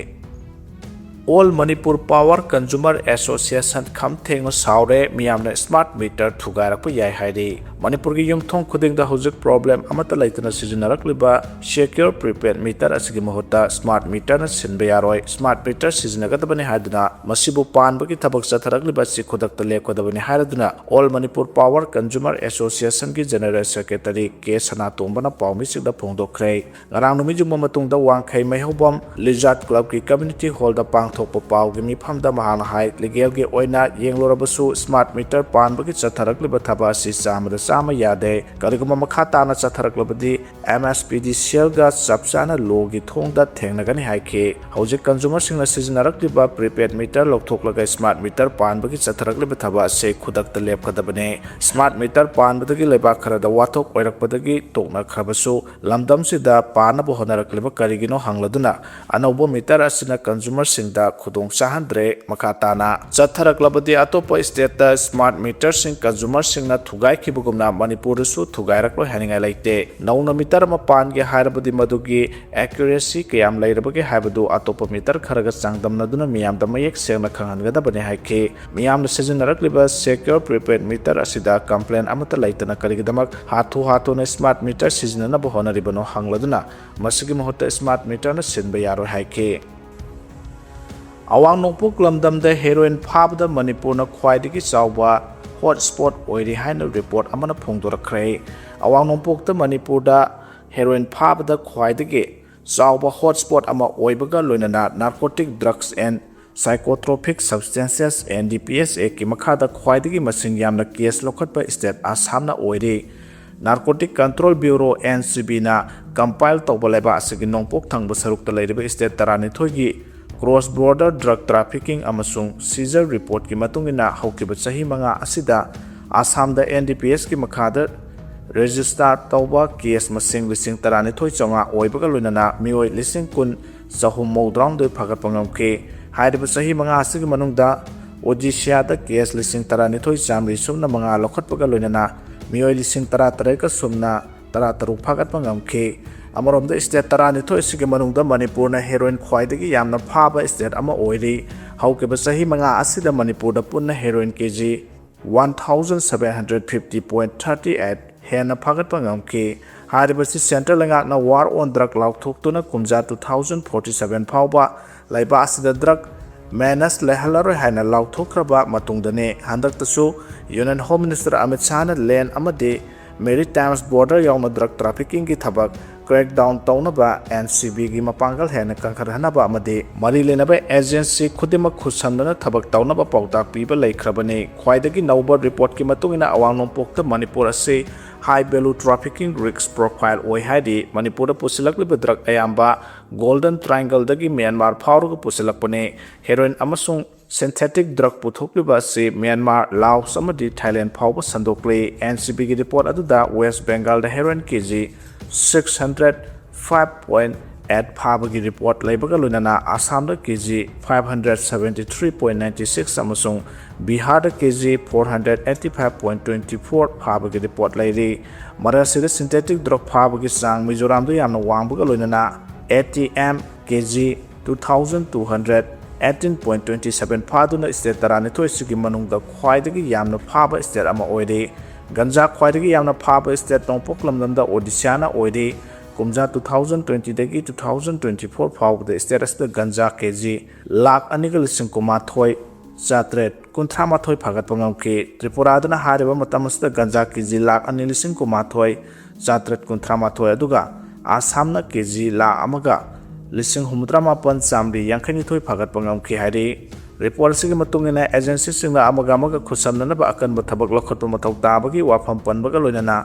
All Manipur power consumer association ꯈꯝ ꯊꯦꯡꯅ ꯁꯥꯎꯔꯦ, ꯃꯤꯌꯥꯝꯅ ꯁ꯭ꯃꯥꯔꯠ ꯃꯤꯇꯔ ꯊꯨꯒꯥꯏꯔꯛꯄ ꯌꯥꯏ ꯍꯥꯏꯔꯤ꯫ ꯃꯅꯤꯄꯨꯔꯒꯤ ꯌꯨꯝꯊꯣꯡ ꯈꯨꯗꯤꯡꯗ ꯍꯧꯖꯤꯛ ꯄ꯭ꯔꯣꯕ꯭ꯂꯦꯝ ꯑꯃꯠꯇ ꯂꯩꯇꯅ ꯁꯤꯖꯤꯟꯅꯔꯛꯂꯤꯕ ꯁꯦꯀ꯭ꯌꯣꯔ ꯄ꯭ꯔꯤꯄꯦꯗ ꯃꯤꯇꯔ ꯑꯁꯤꯒꯤ ꯃꯍꯨꯠꯇ ꯁ꯭ꯃꯥꯔꯠ ꯃꯤꯇꯔꯅ ꯁꯤꯟꯕ ꯌꯥꯔꯣꯏ꯫ ꯁ꯭ꯃꯥꯔꯠ ꯃꯤꯇꯔ ꯁꯤꯖꯤꯟꯅꯒꯗꯕꯅꯤ ꯍꯥꯏꯗꯨꯅ ꯃꯁꯤꯕꯨ ꯄꯥꯟꯕꯒꯤ ꯊꯕꯛ ꯆꯠꯊꯔꯛꯂꯤꯕ ꯑꯁꯤ ꯈꯨꯗꯛꯇ ꯂꯦꯞꯀꯗꯕꯅꯤ ꯍꯥꯏꯔꯗꯨꯅ ꯑꯣꯜ ꯃꯅꯤꯄꯨꯔ ꯄꯥꯋꯔ ꯀꯟꯖꯨꯃꯔ ꯑꯦꯁꯣꯁꯤꯌꯦꯁꯟꯒꯤ ꯖꯦꯅꯔꯦꯜ ꯁꯦꯀ꯭ꯔꯦꯇꯔꯤ ꯀꯦ ꯁꯅꯥꯇꯣꯝꯕꯅ ꯄꯥꯎꯃꯤꯁꯤꯡꯗ ꯐꯣꯡꯗꯣꯛꯈ꯭ꯔꯦ꯫ ꯉꯔꯥꯡ ꯅꯨꯃꯤꯠ ꯌꯨꯡꯕ ꯃꯇꯨꯡꯗ ꯋꯥꯡꯈꯩ ꯃꯩꯍꯧꯕꯝ ꯂꯤꯖꯥꯔꯠ ꯀ꯭ꯂꯕꯀꯤ ꯀꯝꯃ꯭ꯌꯨꯅꯤꯇꯤ ꯍꯣꯜꯗ ꯄꯥꯡꯊꯣꯛꯄ ꯄꯥꯎꯒꯤ ꯃꯤꯐꯝꯗ ꯃꯍꯥꯛꯅ ꯍꯥꯏ, ꯂꯤꯒꯦꯜꯒꯤ ꯑꯣꯏꯅ ꯌꯦꯡꯂꯨꯔꯕꯁꯨ ꯁ꯭ꯃꯥꯔꯠ ꯃꯤꯇꯔ ꯄꯥꯟꯕꯒꯤ ꯆꯠꯊꯔꯛꯂꯤꯕ ꯊꯕꯛ ꯑꯁꯤ ꯆꯥꯝꯃꯗ ꯆꯥꯝꯃ ꯌꯥꯗꯦ꯫ ꯀꯔꯤꯒꯨꯝꯕ ꯃꯈꯥ ꯇꯥꯅ ꯆꯠꯊꯔꯛꯂꯕꯗꯤ ꯑꯦꯝ ꯑꯦꯁ ꯄꯤ ꯗꯤ ꯁꯤ ꯑꯦꯜꯒ ꯆꯞ ꯆꯥꯅ ꯂꯣꯒꯤ ꯊꯣꯡꯗ ꯊꯦꯡꯅꯒꯅꯤ ꯍꯥꯏꯈꯤ꯫ ꯍꯧꯖꯤꯛ ꯀꯟꯖꯨꯃꯔꯁꯤꯡꯅ ꯁꯤꯖꯤꯟꯅꯔꯛꯂꯤꯕ ꯄ꯭ꯔꯤꯄꯦꯗ ꯃꯤꯇꯔ ꯂꯧꯊꯣꯛꯂꯒ ꯁ꯭ꯃꯥꯔꯠ ꯃꯤꯇꯔ ꯄꯥꯟꯕꯒꯤ ꯆꯠꯊꯔꯛꯂꯤꯕ ꯊꯕꯛ ꯑꯁꯤ ꯈꯨꯗꯛꯇ ꯂꯦꯞꯀꯗꯕꯅꯤ꯫ ꯁ꯭ꯃꯥꯔꯠ ꯃꯤꯇꯔ ꯄꯥꯟꯕꯗꯒꯤ ꯂꯩꯕꯥꯛ ꯈꯔꯗ ꯋꯥꯊꯣꯛ ꯑꯣꯏꯔꯛꯄꯗꯒꯤ ꯇꯣꯛꯅꯈ꯭ꯔꯕꯁꯨ ꯂꯝꯗꯝꯁꯤꯗ ꯄꯥꯟꯅꯕ ꯍꯣꯠꯅꯔꯛꯂꯤꯕ ꯀꯔꯤꯒꯤꯅꯣ ꯍꯪꯂꯗꯨꯅ ꯑꯅꯧꯕ ꯃꯤꯇꯔ ꯑꯁꯤꯅ ꯀꯟꯖꯨꯃꯔꯁꯤꯡꯗ ꯈꯨꯗꯣꯡ ꯆꯥꯍꯟꯗ꯭ꯔꯦ꯫ ꯃꯈꯥ ꯇꯥꯅ ꯆꯠꯊꯔꯛꯂꯕꯗꯤ ꯑꯇꯣꯞꯄ stateꯇ smart meterꯁꯤꯡ consumerꯁꯤꯡꯅ ꯊꯨꯒꯥꯏꯈꯤꯕꯒꯨꯝꯅ ꯃꯅꯤꯄꯨꯔꯗꯁꯨ ꯊꯨꯒꯥꯏꯔꯛꯂꯣꯏ ꯍꯥꯏꯅꯤꯡꯉꯥꯏ ꯂꯩꯇꯦ꯫ ꯅꯧꯅ meter ꯑꯃ ꯄꯥꯟꯒꯦ ꯍꯥꯏꯔꯕꯗꯤ ꯃꯗꯨꯒꯤ accuracy ꯀꯌꯥꯝ ꯂꯩꯔꯕꯒꯦ ꯍꯥꯏꯕꯗꯨ ꯑꯇꯣꯞꯄ meter ꯈꯔꯒ ꯆꯥꯡꯗꯝꯅꯗꯨꯅ ꯃꯤꯌꯥꯝꯗ ꯃꯌꯦꯛ ꯁꯦꯡꯅ ꯈꯪꯍꯟꯒꯗꯕꯅꯤ ꯍꯥꯏꯈꯤ꯫ ꯃꯤꯌꯥꯝꯅ ꯁꯤꯖꯤꯟꯅꯔꯛꯂꯤꯕ secure prepaid meter ꯑꯁꯤꯗ complain ꯑꯃꯠꯇ ꯂꯩꯇꯅ ꯀꯔꯤꯒꯤꯗꯃꯛ ꯍꯥꯊꯨ ꯍꯥꯊꯨꯅ smart meter ꯁꯤꯖꯤꯟꯅꯅꯕ ꯍꯣꯠꯅꯔꯤꯕꯅꯣ ꯍꯪꯂꯗꯨꯅ ꯃꯁꯤꯒꯤ ꯃꯍꯨꯠꯇ smart meterꯅ ꯁꯤꯟꯕ ꯌꯥꯔꯣꯏ ꯍꯥꯏꯈꯤ꯫ ꯑꯋꯥꯡ ꯅꯣꯡꯄꯣꯛ ꯂꯝꯗꯝꯗ heroin ꯐꯥꯕꯗ ꯃꯅꯤꯄꯨꯔꯅ ꯈ꯭ꯋꯥꯏꯗꯒꯤ ꯆꯥꯎꯕ hotspot ꯑꯣꯏꯔꯤ ꯍꯥꯏꯅ report ꯑꯃꯅ ꯐꯣꯡꯗꯣꯔꯛꯈ꯭ꯔꯦ꯫ ꯑꯋꯥꯡ ꯅꯣꯡꯄꯣꯛꯇ ꯃꯅꯤꯄꯨꯔꯗ heroin ꯐꯥꯕꯗ ꯈ꯭ꯋꯥꯏꯗꯒꯤ ꯆꯥꯎꯕ hotspot ꯑꯃ ꯑꯣꯏꯕꯒ ꯂꯣꯏꯅꯅ Narcotic Drugs and Psychotropic Substances, N D P S Actꯀꯤ ꯃꯈꯥꯗ ꯈ꯭ꯋꯥꯏꯗꯒꯤ ꯃꯁꯤꯡ ꯌꯥꯝꯅ case ꯂꯧꯈꯠꯄ state ꯑꯁꯥꯝꯅ ꯑꯣꯏꯔꯤ꯫ Narcotic Control Bureau, N C Bꯅ compile ꯇꯧꯕ ꯂꯩꯕꯥꯛ ꯑꯁꯤꯒꯤ ꯅꯣꯡꯄꯣꯛ ꯊꯪꯕ ꯁꯔꯨꯛꯇ ꯂꯩꯔꯤꯕ state ꯇꯔꯥꯅꯤꯊꯣꯏꯒꯤ cross border drug trafficking ꯑꯃꯁꯨꯡ seizure reportꯀꯤ ꯃꯇꯨꯡ ꯏꯟꯅ ꯍꯧꯈꯤꯕ ꯆꯍꯤ ꯃꯉꯥ ꯑꯁꯤꯗ ꯑꯁꯥꯝꯗ N D P Sꯀꯤ ꯃꯈꯥꯗ register ꯇꯧꯕ case ꯃꯁꯤꯡ ꯂꯤꯁꯤꯡ ꯇꯔꯥꯅꯤꯊꯣꯏ ꯆꯥꯝꯃꯉꯥ ꯑꯣꯏꯕꯒ ꯂꯣꯏꯅꯅ ꯃꯤꯑꯣꯏ ꯂꯤꯁꯤꯡ ꯀꯨꯟ ꯆꯍꯨꯝ ꯃꯧꯗ꯭ꯔꯥꯍꯨꯝꯗꯣꯏ ꯐꯥꯒꯠꯄ ꯉꯝꯈꯤ꯫ ꯍꯥꯏꯔꯤꯕ ꯆꯍꯤ ꯃꯉꯥ ꯑꯁꯤꯒꯤ ꯃꯅꯨꯡꯗ Odishaꯗ case ꯂꯤꯁꯤꯡ ꯇꯔꯥꯅꯤꯊꯣꯏ ꯆꯥꯝꯃꯔꯤ ꯁꯨꯞꯅ ꯃꯉꯥ ꯂꯧꯈꯠꯄꯒ ꯂꯣꯏꯅꯅ ꯃꯤꯑꯣꯏ ꯂꯤꯁꯤꯡ ꯇꯔꯥꯇꯔꯦꯠꯀ ꯁꯨꯞꯅ ꯇꯔꯥꯇꯔꯨꯛ ꯐꯥꯒꯠꯄ ꯉꯝꯈꯤ꯫ ꯑꯃꯔꯣꯝꯗ state ꯇꯔꯥꯅꯤꯊꯣꯏ ꯑꯁꯤꯒꯤ ꯃꯅꯨꯡꯗ ꯃꯅꯤꯄꯨꯔꯅ heroin ꯈ꯭ꯋꯥꯏꯗꯒꯤ ꯌꯥꯝꯅ ꯐꯥꯕ state ꯑꯃ ꯑꯣꯏꯔꯤ꯫ ꯍꯧꯈꯤꯕ ꯆꯍꯤ ꯃꯉꯥ ꯑꯁꯤꯗ ꯃꯅꯤꯄꯨꯔꯗ ꯄꯨꯟꯅ heroin K G one thousand seven hundred fifty point thirty eight ꯍꯦꯟꯅ ꯐꯥꯒꯠꯄ ꯉꯝꯈꯤ꯫ ꯍꯥꯏꯔꯤꯕꯁꯤ central ꯂꯩꯉꯥꯛꯅ war on drug ꯂꯥꯎꯊꯣꯛꯇꯨꯅ ꯀꯨꯝꯖꯥ two thousand forty seven ꯐꯥꯎꯕ ꯂꯩꯕꯥꯛ ꯑꯁꯤꯗ drug menace ꯂꯩꯍꯜꯂꯔꯣꯏ ꯍꯥꯏꯅ ꯂꯥꯎꯊꯣꯛꯈ꯭ꯔꯕ ꯃꯇꯨꯡꯗꯅꯤ꯫ ꯍꯟꯗꯛꯇꯁꯨ Union Home Minister Amit ꯁꯥꯍꯅ land ꯑꯃꯗꯤ maritime border ꯌꯥꯎꯅ drug traffickingꯒꯤ ꯊꯕꯛ crackdown ꯇꯧꯅꯕ N C Bꯒꯤ ꯃꯄꯥꯡꯒꯜ ꯍꯦꯟꯅ ꯀꯟꯈꯠꯍꯟꯅꯕ ꯑꯃꯗꯤ ꯃꯔꯤ ꯂꯩꯅꯕ agency ꯈꯨꯗꯤꯡꯃꯛ ꯈꯨꯠꯁꯝꯅꯅ ꯊꯕꯛ ꯇꯧꯅꯕ ꯄꯥꯎꯇꯥꯛ ꯄꯤꯕ ꯂꯩꯈ꯭ꯔꯕꯅꯤ꯫ ꯈ꯭ꯋꯥꯏꯗꯒꯤ ꯅꯧꯕ reportꯀꯤ ꯃꯇꯨꯡ ꯏꯟꯅ ꯑꯋꯥꯡ ꯅꯣꯡꯄꯣꯛꯇ ꯃꯅꯤꯄꯨꯔ ꯑꯁꯤ high value trafficking risk profile ꯑꯣꯏ ꯍꯥꯏꯔꯤ꯫ ꯃꯅꯤꯄꯨꯔꯗ ꯄꯨꯁꯤꯜꯂꯛꯂꯤꯕ drug ꯑꯌꯥꯝꯕ Golden Triangleꯗꯒꯤ ꯃ꯭ꯌꯥꯟꯃꯥꯔ ꯐꯥꯎꯔꯒ ꯄꯨꯁꯤꯜꯂꯛꯄꯅꯤ꯫ Heroin ꯑꯃꯁꯨꯡ synthetic drug ꯄꯨꯊꯣꯛꯂꯤꯕ ꯑꯁꯤ ꯃ꯭ꯌꯥꯟꯃꯥꯔ, ꯂꯥꯑꯣꯁ ꯑꯃꯗꯤ ꯊꯥꯏꯂꯦꯟ ꯐꯥꯎꯕ ꯁꯟꯗꯣꯛꯂꯤ꯫ N C Bꯒꯤ report ꯑꯗꯨꯗ West Bengalꯗ heroin K G six hundred five point eight eight ꯐꯥꯕꯒꯤ ꯔꯤꯄꯣꯔꯠ ꯂꯩꯕꯒ ꯂꯣꯏꯅꯅ ꯑꯁꯥꯝꯗ K G five hundred seventy three point nine six ꯑꯃꯁꯨꯡ ꯕꯤꯍꯥꯔꯗ K G four hundred eighty five point twenty four ꯐꯥꯕꯒꯤ ꯔꯤꯄꯣꯔꯠ ꯂꯩꯔꯤ꯫ ꯃꯔꯛ ꯑꯁꯤꯗ ꯁꯤꯟꯊꯦꯇꯤꯛ ꯗ꯭ꯔꯒ ꯐꯥꯕꯒꯤ ꯆꯥꯡ ꯃꯤꯖꯣꯔꯥꯝꯗ ꯌꯥꯝꯅ ꯋꯥꯡꯕꯒ ꯂꯣꯏꯅꯅ A T M K G two thousand two hundred eighteen point twenty seven ꯐꯥꯗꯨꯅ ꯁ꯭ꯇꯦꯠ ꯇꯔꯥꯅꯤꯊꯣꯏꯁꯤꯒꯤ ꯃꯅꯨꯡꯗ ꯈ꯭ꯋꯥꯏꯗꯒꯤ ꯌꯥꯝꯅ ꯐꯥꯕ ꯁ꯭ꯇꯦꯠ ꯑꯃ ꯑꯣꯏꯔꯤ꯫ ꯒꯟꯖꯥ ꯈ꯭ꯋꯥꯏꯗꯒꯤ ꯌꯥꯝꯅ ꯐꯥꯕ ꯁ꯭ꯇꯦꯠ ꯅꯣꯡꯄꯣꯛ ꯂꯝꯗꯝꯗ ꯑꯣꯗꯤꯁꯥꯅ ꯑꯣꯏꯔꯤ꯫ ꯀꯨꯝꯖꯥ two thousand twentyꯗꯒꯤ two thousand twenty four ꯐꯥꯎꯕꯗ ꯁ꯭ꯇꯦꯠ ꯑꯁꯤꯗ ꯒꯟꯖꯥ ꯀꯦ ꯖꯤ ꯂꯥꯈ ꯑꯅꯤꯒ ꯂꯤꯁꯤꯡ ꯀꯨꯟꯃꯥꯊꯣꯏ ꯆꯥꯇ꯭ꯔꯦꯠ ꯀꯨꯟꯊ꯭ꯔꯥ ꯃꯥꯊꯣꯏ ꯐꯥꯒꯠꯄ ꯉꯝꯈꯤ꯫ ꯇ꯭ꯔꯤꯄꯨꯔꯥꯗꯅ ꯍꯥꯏꯔꯤꯕ ꯃꯇꯝ ꯑꯁꯤꯗ ꯒꯟꯖꯥ ꯀꯦ ꯖꯤ ꯂꯥꯈ ꯑꯅꯤ ꯂꯤꯁꯤꯡ ꯀꯨꯟꯃꯥꯊꯣꯏ ꯆꯥꯇ꯭ꯔꯦꯠ ꯀꯨꯟꯊ꯭ꯔꯥ ꯃꯥꯊꯣꯏ, ꯑꯗꯨꯒ ꯑꯁꯥꯝꯅ ꯀꯦ ꯖꯤ ꯂꯥꯈ ꯑꯃꯒ ꯂꯤꯁꯤꯡ ꯍꯨꯝꯐꯨꯇꯔꯥ ꯃꯥꯄꯟ ꯆꯥꯃꯔꯤ ꯌꯥꯡꯈꯩ ꯅꯤꯊꯣꯏ ꯐꯥꯒꯠꯄ ꯉꯝꯈꯤ ꯍꯥꯏꯔꯤ꯫ ꯔꯤꯄꯣꯔꯠ ꯑꯁꯤꯒꯤ ꯃꯇꯨꯡ ꯏꯟꯅ, ꯑꯦꯖꯦꯟꯁꯤꯁꯤꯡꯅ ꯑꯃꯒ ꯑꯃꯒ ꯈꯨꯠꯁꯝꯅꯅꯕ ꯑꯀꯟꯕ ꯊꯕꯛ ꯂꯧꯈꯠꯄ ꯃꯊꯧ ꯇꯥꯕꯒꯤ ꯋꯥꯐꯝ ꯄꯟꯕꯒ ꯂꯣꯏꯅꯅ,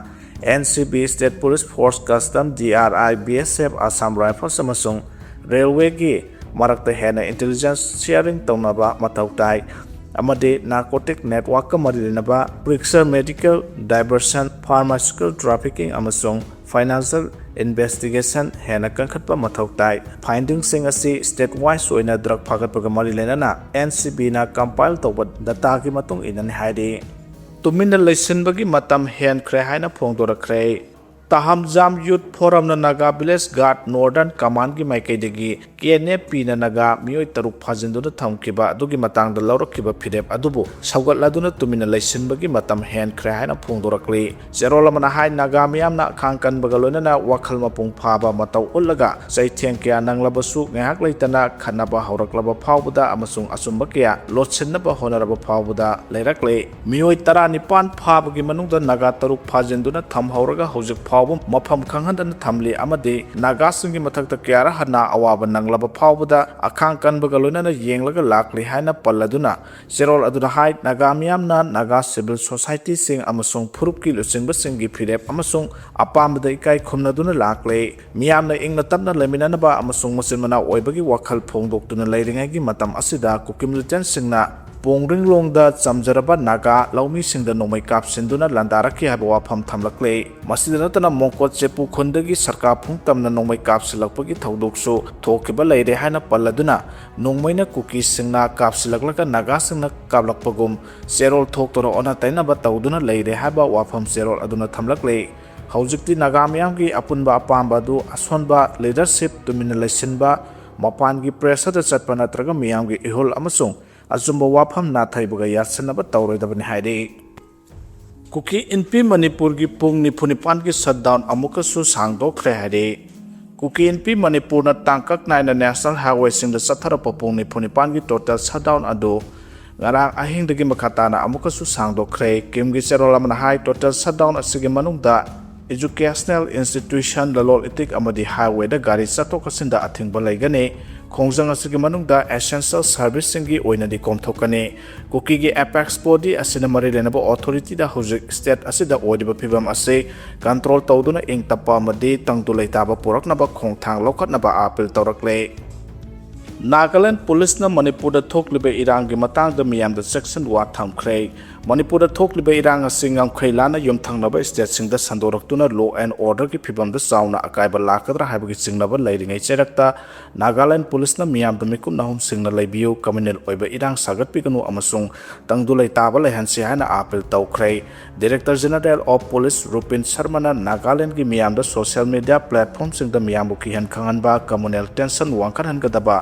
N C B, state police force, custom, D R I, B S F, Assam rifles ꯑꯃꯁꯨꯡ ꯔꯦꯜꯋꯦꯒꯤ ꯃꯔꯛꯇ ꯍꯦꯟꯅ ꯏꯟꯇꯦꯂꯤꯖꯦꯟꯁ ꯁꯤꯌꯥꯔꯤꯡ ꯇꯧꯅꯕ ꯃꯊꯧ ꯇꯥꯏ ꯑꯃꯗꯤ ꯅꯥꯔꯀꯣꯇꯤꯛ ꯅꯦꯠꯋꯥꯔꯛꯀ ꯃꯔꯤ ꯂꯩꯅꯕ ꯄ꯭ꯔꯤꯛꯁꯔ ꯃꯦꯗꯤꯀꯦꯜ ꯗꯥꯏꯚꯔꯁꯟ, ꯐꯥꯔꯃꯥꯁꯤꯀꯦꯜ ꯇ꯭ꯔꯥꯐꯤꯀꯤꯡ ꯑꯃꯁꯨꯡ ꯐꯥꯏꯅꯥꯟꯁꯤꯌꯦꯜ ꯏꯟꯚꯦꯁꯇꯤꯒꯦꯁꯟ ꯍꯦꯟꯅ ꯀꯟꯈꯠꯄ ꯃꯊꯧ ꯇꯥꯏ꯫ ꯐꯥꯏꯟꯗꯤꯡꯁꯤꯡ ꯑꯁꯤ ꯁ꯭ꯇꯦꯠ ꯋꯥꯏꯁ ꯑꯣꯏꯅ ꯗ꯭ꯔꯒ ꯐꯥꯒꯠꯄꯒ ꯃꯔꯤ ꯂꯩꯅꯅ ꯑꯦꯟ ꯁꯤ ꯕꯤꯅ ꯀꯝꯄꯥꯏꯜ ꯇꯧꯕ ꯗꯇꯥꯒꯤ ꯃꯇꯨꯡ ꯏꯟꯅꯅꯤ ꯍꯥꯏꯔꯤ꯫ ꯇꯨꯃꯤꯟꯅ ꯂꯩꯁꯤꯟꯕꯒꯤ ꯃꯇꯝ ꯍꯦꯟꯈ꯭ꯔꯦ ꯍꯥꯏꯅ ꯐꯣꯡꯗꯣꯔꯛꯈ꯭ꯔꯦ꯫ ꯇꯥꯍꯝꯖꯥꯝ ꯌꯨꯠ ꯐꯣꯔꯝꯅ ꯅꯥꯒꯥ ꯚꯤꯂꯦꯖ ꯒꯥꯔꯗ ꯅꯣꯔꯗꯔꯟ ꯀꯃꯥꯟꯒꯤ ꯃꯥꯏꯀꯩꯗꯒꯤ ꯀꯦ ꯑꯦꯟ ꯑꯦꯐ ꯄꯤꯅ ꯅꯥꯒꯥ ꯃꯤꯑꯣꯏ ꯇꯔꯨꯛ ꯐꯥꯖꯤꯟꯗꯨꯅ ꯊꯝꯈꯤꯕ ꯑꯗꯨꯒꯤ ꯃꯇꯥꯡꯗ ꯂꯧꯔꯛꯈꯤꯕ ꯐꯤꯔꯦꯞ ꯑꯗꯨꯕꯨ ꯁꯧꯒꯠꯂꯗꯨꯅ ꯇꯨꯃꯤꯟꯅ ꯂꯩꯁꯤꯟꯕꯒꯤ ꯃꯇꯝ ꯍꯦꯟꯈ꯭ꯔꯦ ꯍꯥꯏꯅ ꯐꯣꯡꯗꯣꯔꯛꯂꯤ꯫ ꯆꯦꯔꯣꯜ ꯑꯃꯅ ꯍꯥꯏ, ꯅꯥꯒꯥ ꯃꯤꯌꯥꯝꯅ ꯑꯈꯥꯡ ꯀꯟꯕꯒ ꯂꯣꯏꯅꯅ ꯋꯥꯈꯜ ꯃꯄꯨꯡ ꯐꯥꯕ ꯃꯇꯧ ꯎꯠꯂꯒ ꯆꯩꯊꯦꯡ ꯀꯌꯥ ꯅꯪꯂꯕꯁꯨ ꯉꯥꯏꯍꯥꯛ ꯂꯩꯇꯅ ꯈꯠꯅꯕ ꯍꯧꯔꯛꯂꯕ ꯐꯥꯎꯕꯗ ꯑꯃꯁꯨꯡ ꯑꯆꯨꯝꯕ ꯀꯌꯥ ꯂꯣꯠꯁꯤꯟꯅꯕ ꯍꯣꯠꯅꯔꯕ ꯐꯥꯎꯕꯗ ꯂꯩꯔꯛꯂꯦ꯫ ꯃꯤꯑꯣꯏ ꯇꯔꯥꯅꯤꯄꯥꯟ ꯐꯥꯕꯒꯤ ꯃꯅꯨꯡꯗ ꯅꯥꯒꯥ ꯇꯔꯨꯛ ꯐꯥꯖꯤꯟꯗꯨꯅ ꯊꯝꯍꯧꯔꯒ ꯍꯧꯖꯤꯛ ꯐꯥꯎꯕ ꯃꯐꯝ ꯈꯪꯍꯟꯗꯅ ꯊꯝꯂꯤ ꯑꯃꯗꯤ ꯅꯥꯒꯥꯁꯤꯡꯒꯤ ꯃꯊꯛꯇ ꯀꯌꯥꯔꯛ ꯍꯟꯅ ꯑꯋꯥꯕ ꯅꯪꯂꯕ ꯐꯥꯎꯕꯗ ꯑꯈꯥꯡ ꯀꯟꯕꯒ ꯂꯣꯏꯅꯅ ꯌꯦꯡꯂꯒ ꯂꯥꯛꯂꯤ ꯍꯥꯏꯅ ꯄꯜꯂꯗꯨꯅ ꯆꯦꯔꯣꯜ ꯑꯗꯨꯗ ꯍꯥꯏ, ꯅꯥꯒꯥ ꯃꯤꯌꯥꯝꯅ ꯅꯥꯒꯥ ꯁꯤꯚꯤꯜ ꯁꯣꯁꯥꯏꯇꯤꯁꯤꯡ ꯑꯃꯁꯨꯡ ꯐꯨꯔꯨꯞꯀꯤ ꯂꯨꯆꯤꯡꯕꯁꯤꯡꯒꯤ ꯐꯤꯔꯦꯞ ꯑꯃꯁꯨꯡ ꯑꯄꯥꯝꯕꯗ ꯏꯀꯥꯏ ꯈꯨꯝꯅꯗꯨꯅ ꯂꯥꯛꯂꯦ꯫ ꯃꯤꯌꯥꯝꯅ ꯏꯪꯅ ꯇꯞꯅ ꯂꯩꯃꯤꯟꯅꯅꯕ ꯑꯃꯁꯨꯡ ꯃꯆꯤꯟ ꯃꯅꯥꯎ ꯑꯣꯏꯕꯒꯤ ꯋꯥꯈꯜ ꯐꯣꯡꯗꯣꯛꯇꯨꯅ ꯂꯩꯔꯤꯉꯩꯒꯤ ꯃꯇꯝ ꯑꯁꯤꯗ ꯀꯨꯀꯤ ꯃꯤꯂꯤꯇꯦꯟꯠꯁꯤꯡꯅ ꯄꯣꯡꯔꯤꯡꯂꯣꯡꯗ ꯆꯝꯖꯔꯕ ꯅꯥꯒꯥ ꯂꯧꯃꯤꯁꯤꯡꯗ ꯅꯣꯡꯃꯩ ꯀꯥꯞꯁꯤꯟꯗꯨꯅ ꯂꯥꯟꯗꯥꯔꯛꯈꯤ ꯍꯥꯏꯕ ꯋꯥꯐꯝ ꯊꯝꯂꯛꯂꯦ꯫ ꯃꯁꯤꯗ ꯅꯠꯇꯅ ꯃꯣꯡꯀꯣꯠ ꯆꯦꯄꯨ ꯈꯨꯟꯗꯒꯤ ꯁꯔꯀꯥꯔ ꯐꯨꯡ ꯇꯝꯅ ꯅꯣꯡꯃꯩ ꯀꯥꯞꯁꯤꯜꯂꯛꯄꯒꯤ ꯊꯧꯗꯣꯛꯁꯨ ꯊꯣꯛꯈꯤꯕ ꯂꯩꯔꯦ ꯍꯥꯏꯅ ꯄꯜꯂꯗꯨꯅ, ꯅꯣꯡꯃꯩꯅ ꯀꯨꯀꯤꯁꯤꯡꯅ ꯀꯥꯞꯁꯤꯜꯂꯛꯂꯒ ꯅꯥꯒꯥꯁꯤꯡꯅ ꯀꯥꯞꯂꯛꯄꯒꯨꯝ ꯆꯦꯔꯣꯜ ꯊꯣꯛꯇꯨꯅ ꯑꯣꯟꯅ ꯇꯩꯅꯕ ꯇꯧꯗꯨꯅ ꯂꯩꯔꯦ ꯍꯥꯏꯕ ꯋꯥꯐꯝ ꯆꯦꯔꯣꯜ ꯑꯗꯨꯅ ꯊꯝꯂꯛꯂꯦ꯫ ꯍꯧꯖꯤꯛꯇꯤ ꯅꯥꯒꯥ ꯃꯤꯌꯥꯝꯒꯤ ꯑꯄꯨꯟꯕ ꯑꯄꯥꯝꯕ ꯑꯗꯨ ꯑꯁꯣꯟꯕ ꯂꯤꯗꯔꯁꯤꯞ, ꯇꯨꯃꯤꯟꯅ ꯂꯩꯁꯤꯟꯕ, ꯃꯄꯥꯟꯒꯤ ꯄ꯭ꯔꯦꯁꯇ ꯆꯠꯄ ꯅꯠꯇ꯭ꯔꯒ ꯃꯤꯌꯥꯝꯒꯤ ꯏꯍꯨꯜ ꯑꯃꯁꯨꯡ ꯑꯆꯨꯝꯕ ꯋꯥꯐꯝ ꯅꯥꯊꯩꯕꯒ ꯌꯥꯠꯁꯤꯟꯅꯕ ꯇꯧꯔꯣꯏꯗꯕꯅꯤ ꯍꯥꯏꯔꯤ꯫ ꯀꯨꯀꯤ ꯏꯟꯄꯤ ꯃꯅꯤꯄꯨꯔꯒꯤ ꯄꯨꯡ ꯅꯤꯐꯨ ꯅꯤꯄꯥꯟꯒꯤ ꯁꯠꯗꯥꯎꯟ ꯑꯃꯨꯛꯀꯁꯨ ꯁꯥꯡꯗꯣꯛꯈ꯭ꯔꯦ ꯍꯥꯏꯔꯤ꯫ ꯀꯨꯀꯤ ꯏꯟꯄꯤ ꯃꯅꯤꯄꯨꯔꯅ ꯇꯥꯡꯀꯛ ꯅꯥꯏꯅ ꯅꯦꯁꯅꯦꯜ ꯍꯥꯏꯋꯦꯁꯤꯡꯗ ꯆꯠꯊꯔꯛꯄ ꯄꯨꯡ ꯅꯤꯐꯨ ꯅꯤꯄꯥꯟꯒꯤ ꯇꯣꯇꯦꯜ ꯁꯠꯗꯥꯎꯟ ꯑꯗꯨ ꯉꯔꯥꯡ ꯑꯍꯤꯡꯗꯒꯤ ꯃꯈꯥ ꯇꯥꯅ ꯑꯃꯨꯛꯀꯁꯨ ꯁꯥꯡꯗꯣꯛꯈ꯭ꯔꯦ꯫ ꯀꯤꯝꯒꯤ ꯆꯦꯔꯣꯜ ꯑꯃꯅ ꯍꯥꯏ, ꯇꯣꯇꯦꯜ ꯁꯠꯗꯥꯎꯟ ꯑꯁꯤꯒꯤ ꯃꯅꯨꯡꯗ ꯏꯖꯨꯀꯦꯁꯅꯦꯜ ꯏꯟꯁꯇꯤꯇ꯭ꯌꯨꯁꯟ, ꯂꯂꯣꯟ ꯏꯇꯤꯛ ꯑꯃꯗꯤ ꯍꯥꯏꯋꯦꯗ ꯒꯥꯔꯤ ꯆꯠꯊꯣꯛ ꯆꯠꯁꯤꯟꯗ ꯑꯊꯤꯡꯕ ꯂꯩꯒꯅꯤ꯫ ꯈꯣꯡꯖꯪ ꯑꯁꯤꯒꯤ ꯃꯅꯨꯡꯗ ꯑꯦꯁꯦꯟꯁꯤꯌꯦꯜ ꯁꯔꯚꯤꯁꯁꯤꯡꯒꯤ ꯑꯣꯏꯅꯗꯤ ꯀꯣꯝꯊꯣꯛꯀꯅꯤ꯫ ꯀꯨꯀꯤꯒꯤ ꯑꯦꯄꯦꯛꯁ ꯕꯣꯗꯤ ꯑꯁꯤꯅ ꯃꯔꯤ ꯂꯩꯅꯕ ꯑꯣꯊꯣꯔꯤꯇꯤꯗ ꯍꯧꯖꯤꯛ ꯁ꯭ꯇꯦꯠ ꯑꯁꯤꯗ ꯑꯣꯏꯔꯤꯕ ꯐꯤꯕꯝ ꯑꯁꯤ ꯀꯟꯇ꯭ꯔꯣꯜ ꯇꯧꯗꯨꯅ ꯏꯪ ꯇꯞꯄ ꯑꯃꯗꯤ ꯇꯪꯗꯨ ꯂꯩꯇꯥꯕ ꯄꯨꯔꯛꯅꯕ ꯈꯣꯡꯊꯥꯡ ꯂꯧꯈꯠꯅꯕ ꯑꯥꯄꯤꯜ ꯇꯧꯔꯛꯂꯦ꯫ ꯅꯥꯒꯥꯂꯦꯟ ꯄꯨꯂꯤꯁꯅ ꯃꯅꯤꯄꯨꯔꯗ ꯊꯣꯛꯂꯤꯕ ꯏꯔꯥꯡꯒꯤ ꯃꯇꯥꯡꯗ ꯃꯤꯌꯥꯝꯗ ꯆꯦꯛꯁꯤꯟꯋꯥ ꯊꯝꯈ꯭ꯔꯦ꯫ ꯃꯅꯤꯄꯨꯔꯗ ꯊꯣꯛꯂꯤꯕ ꯏꯔꯥꯡ ꯑꯁꯤ ꯉꯝꯈꯩ ꯂꯥꯟꯅ ꯌꯨꯝꯊꯪꯅꯕ ꯁ꯭ꯇꯦꯠꯁꯤꯡꯗ ꯁꯟꯗꯣꯔꯛꯇꯨꯅ law and orderꯒꯤ ꯐꯤꯕꯝꯗ ꯆꯥꯎꯅ ꯑꯀꯥꯏꯕ ꯂꯥꯛꯀꯗ꯭ꯔꯥ ꯍꯥꯏꯕꯒꯤ ꯆꯤꯡꯅꯕ ꯂꯩꯔꯤꯉꯩ ꯆꯩꯔꯛꯇ ꯅꯥꯒꯥꯂꯦꯟ ꯄꯨꯂꯤꯁꯅ ꯃꯤꯌꯥꯝꯗ ꯃꯤꯀꯨꯞ ꯅꯥꯍꯨꯝꯁꯤꯡꯅ ꯂꯩꯕꯤꯌꯨ, ꯀꯝꯃ꯭ꯌꯨꯅꯦꯜ ꯑꯣꯏꯕ ꯏꯔꯥꯡ ꯁꯥꯒꯠꯄꯤꯒꯅꯨ ꯑꯃꯁꯨꯡ ꯇꯪꯗꯨ ꯂꯩꯇꯥꯕ ꯂꯩꯍꯟꯁꯤ ꯍꯥꯏꯅ ꯑꯥꯄꯤꯜ ꯇꯧꯈ꯭ꯔꯦ꯫ Director General of Police ꯔꯨꯄꯤꯟ ꯁꯔꯃꯅ ꯅꯥꯒꯥꯂꯦꯟꯒꯤ ꯃꯤꯌꯥꯝꯗ social media platformꯁꯤꯡꯗ ꯃꯤꯌꯥꯝꯕꯨ ꯀꯤꯍꯟ ꯈꯪꯍꯟꯕ, communal tension ꯋꯥꯡꯈꯠꯍꯟꯒꯗꯕ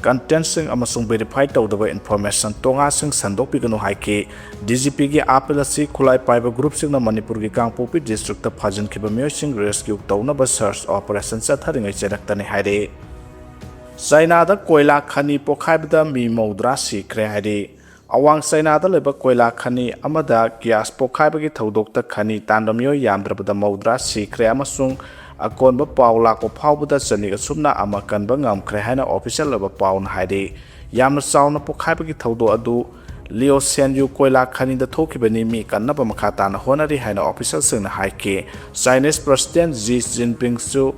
contentꯁꯤꯡ ꯑꯃꯁꯨꯡ verify ꯇꯧꯗꯕ information ꯇꯣꯉꯥꯁꯤꯡ ꯁꯟꯗꯣꯛꯄꯤꯒꯅꯨ ꯍꯥꯏꯈꯤ꯫ DGPꯒꯤ ꯑꯥꯄꯤꯜ ꯑꯁꯤ ꯈꯨꯠꯂꯥꯏ ꯄꯥꯏꯕ ꯒ꯭ꯔꯨꯞꯁꯤꯡꯅ ꯃꯅꯤꯄꯨꯔꯒꯤ ꯀꯥꯡꯄꯣꯛꯄꯤ districtꯇ ꯐꯥꯖꯤꯟꯈꯤꯕ ꯃꯤꯑꯣꯏꯁꯤꯡ rescue ꯇꯧꯅꯕ search operation ꯆꯠꯊꯔꯤꯉꯩ ꯆꯩꯔꯛꯇꯅꯤ ꯍꯥꯏꯔꯤ꯫ ꯆꯥꯏꯅꯥꯗ ꯀꯣꯏꯂꯥ ꯈꯅꯤ ꯄꯣꯈꯥꯏꯕꯗ ꯃꯤ ꯃꯧꯗ꯭ꯔꯥ ꯁꯤꯈ꯭ꯔꯦ ꯍꯥꯏꯔꯤ꯫ ꯑꯋꯥꯡ ꯆꯥꯏꯅꯥꯗ ꯂꯩꯕ ꯀꯣꯏꯂꯥ ꯈꯅꯤ ꯑꯃꯗ ꯒ꯭ꯌꯥꯁ ꯄꯣꯈꯥꯏꯕꯒꯤ ꯊꯧꯗꯣꯛꯇ ꯈꯅꯤ ꯇꯥꯟꯕ ꯃꯤꯑꯣꯏ ꯌꯥꯝꯗ꯭ꯔꯕꯗ ꯃꯧꯗ꯭ꯔꯥ ꯁꯤꯈ꯭ꯔꯦ ꯑꯃꯁꯨꯡ ꯑꯀꯣꯟꯕ ꯄꯥꯎ ꯂꯥꯛꯄ ꯐꯥꯎꯕꯗ ꯆꯅꯤꯒ ꯁꯨꯞꯅ ꯑꯃ ꯀꯟꯕ ꯉꯝꯈ꯭ꯔꯦ ꯍꯥꯏꯅ official ꯑꯣꯏꯕ ꯄꯥꯎꯅ ꯍꯥꯏꯔꯤ꯫ ꯌꯥꯝꯅ ꯆꯥꯎꯅ ꯄꯣꯈꯥꯏꯕꯒꯤ ꯊꯧꯗꯣꯛ ꯑꯗꯨ ꯂꯤꯑꯣꯁꯦꯟꯌꯨ ꯀꯣꯏꯂꯥ ꯈꯅꯤꯗ ꯊꯣꯛꯈꯤꯕꯅꯤ꯫ ꯃꯤ ꯀꯟꯅꯕ ꯃꯈꯥ ꯇꯥꯅ ꯍꯣꯠꯅꯔꯤ ꯍꯥꯏꯅ officialꯁꯤꯡꯅ ꯍꯥꯏꯈꯤ꯫ Chinese President Xi Jinpingꯁꯨ